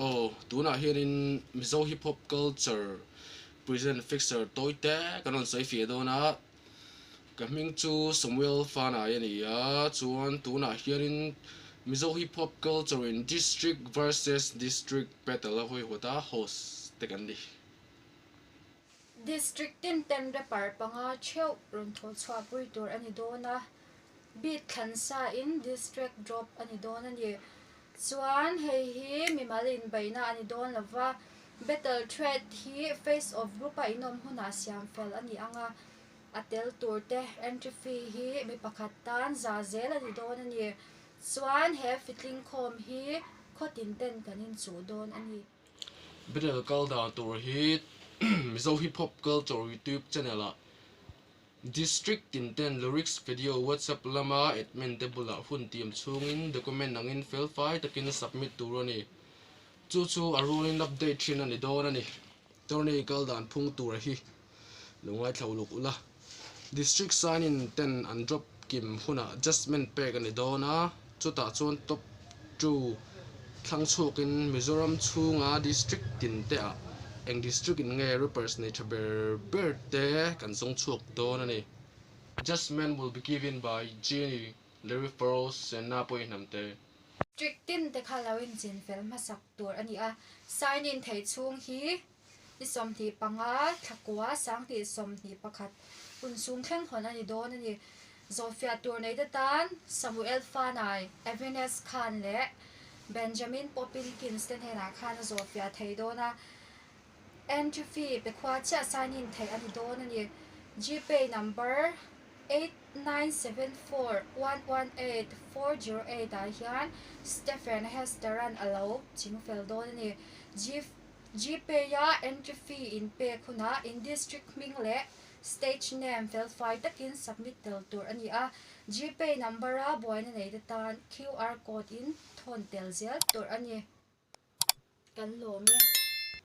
Aw, tunah hianin Mizo Hip Hop Culture Present Fixer tawi te kan rawn sawi fiah dawn a, ka hming chu Samuel Fanai a ni a, chuan tunah hianin Mizo Hip Hop Culture in District versus District Battle a hawihuat a host te kan ni. District tin ten rapper panga theuh rawn thawh chhuah pui tur a ni dawn a, beat thlan sa in district drop a ni dawn a ni. Chuan hei hi mimal inbeihna a ni dawn lo va, battle thread hi face off group a inawm hunah siam fel a ni ang a, a tel tur te entry fee hi mi pakhat tan za zel a ni dawn a ni. Chuan he fitling khawm hi khaw tin ten kan inchuh dawn a ni. Battle kal dan tur hi Mizo Hip Hop Culture YouTube channel ah District tin ten lyrics video WhatsApp lama admin te bulah hun tiam chhungin document angin felfai takin submit tur a ni. Chu chu a rualin update thin a ni dawn a ni. Tourney kal dan phung tur hi lo ngaithla uluk ula. District sign in ten an drop kim hunah adjustment pek a ni dawn a, chutah chuan top two thlang chhuakin Mizoram chhunga district tin te ah eng district in nge rappers nei tha ber ber te kan zawng chhuak dawn a ni. Adjustment will be given by Jenny Lerifaro Senna pawhin te. District tin te kha lo inchin fel hmasak tur a ni a, sign in theih chhung hi Ni 25, thlakua 2021 hun chhung thleng hawn a ni dawn a ni. Zawhfiah tur nei te tan Samuel Fanai, Evines Khan leh Benjamin Popinkins te hnenah khan a zawhfiah thei dawn a. Entry fee pe khua chiah sign in theih a ni dawn a ni. Gpay number 8974118408 ah hian Stephen Hester-a'n a lo chingfel dawn a ni. Gpay-a entry fee in pek hunah in district hming leh stage name felfai takin submit tel tur a ni a, Gpay number-a buaina nei te tan QR code in thawn tel zel tur a ni. Kan lawm e.